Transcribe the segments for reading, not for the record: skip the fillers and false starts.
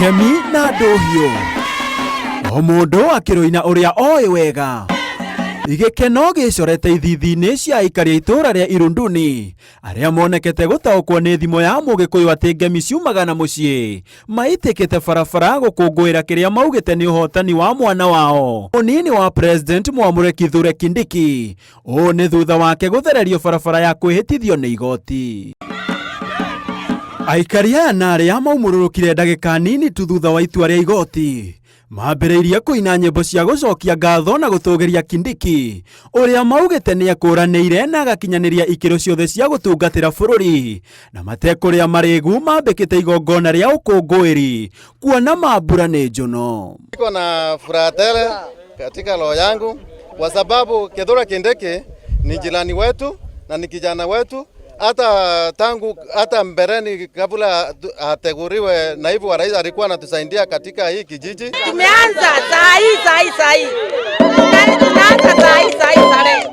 Ngemi na ndũhiũ, o mũndũ akĩrũina ũrĩa oĩ wega. Gĩkeno gĩcorete ithithi-inĩ cia aikari a itũũra rĩa Irunduni arĩa monekete gũtaũkwo nĩ thimo ya Mũgĩkũyũ atĩ ngemi ciumaga na mũciĩ, maitĩkĩte barabara gũkũngũĩra kĩrĩa maugĩte nĩ ũhotani wa mwana wao mũnini wa President Mwamũre Kithure Kindiki. Ũũ nĩ thutha wake gũthererio barabara ya kwĩhĩtithio nĩ igoti. Aikari aya na arĩa maumũrũrũkire ndagĩka nini tu thutha wa itua rĩa igoti mambĩrĩirie kũina nyĩmbo cia gũcokia ngatho na gũtũgĩria Kindiki ũrĩa maugĩte nĩ ekũranĩire na agakinyanĩria ikĩro ciothe cia gũtungatĩra bũrũri, na matekũrĩa marĩgu mambĩkĩte igongona rĩa ũkũngũĩri kuona mambura nĩ njono. Niko na furaha tele katika roho yangu kwa sababu Kithure Kindiki ni jirani wetu na ni kijana wetu hata tangu hata mbeleni kabla ateguliwe naibu wa rais alikuwa anatusaidia katika hii kijiji. Tumeanza saa hii saa hii saa hii tunaanza saa hii saa hii sare,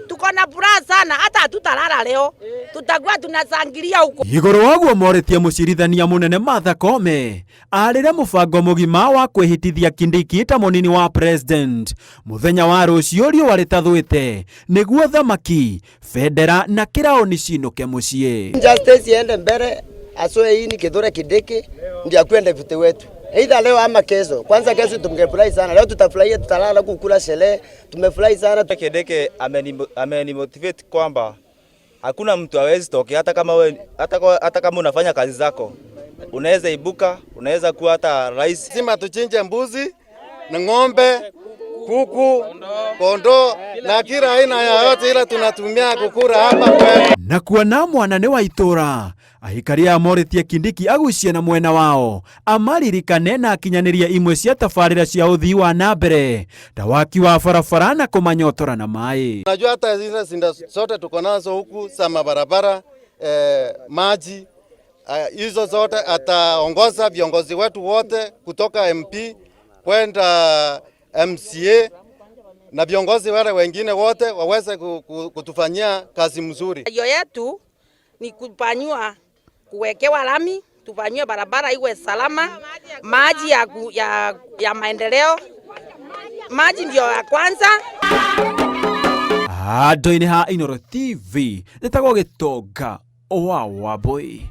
tuko na furaha sana, hata hatutalala leo, tutakuwa tunashangilia huko. Igũrũ waguo morĩtie mũcirithania mũnene Martha Koome arĩre mũbango mũgima wa kwĩhĩtithia Kindiki ta mũnini wa president mũthenya wa rũciũ riũa rĩtathũĩte nĩguo thamaki, bendera na kĩraũni cinũke mũciĩ. Justice iende mbele, asoe hii ni Kithure Kindiki ndiye akuwe deputy wetu. Either leo ama kesho. Kwanza kesho tungefurahi sana. Leo tutafurahia, tutalala kukula sherehe. Tumefurahi sana. Kindiki amenimotivate kwamba hakuna mtu hawezi tokea, hata kama we, hata kama unafanya kazi zako unaweza ibuka, unaweza kuwa hata rais. Lazima tuchinje mbuzi na ng'ombe, kuku, kondoo na kila aina ya yote ile tunatumia kukura hapa kwetu. Na kuona mwana nĩ wa itũũra, aikari aya morĩtie Kindiki agucie na mwena wao amaririkane na akinyanĩrie imwe cia tabarĩra cia ũthii wa na mbere ta waki wa barabara na kũmanyotora na maĩ. Najua hata zile shida zote tuko nazo huku za mabarabara, maji, hizo zote ataongoza viongozi wetu wote kutoka MP kwenda MCA na viongozi wale wengine wote waweze kutufanyia kazi mzuri. Hiyo yetu ni kupanyua, kuwekewa lami, tufanywe barabara iwe salama, maji ya maendeleo, maji ndio ya kwanza. Andũ-inĩ ha Inooro TV, njĩtagwo Gĩtonga wa Wambui.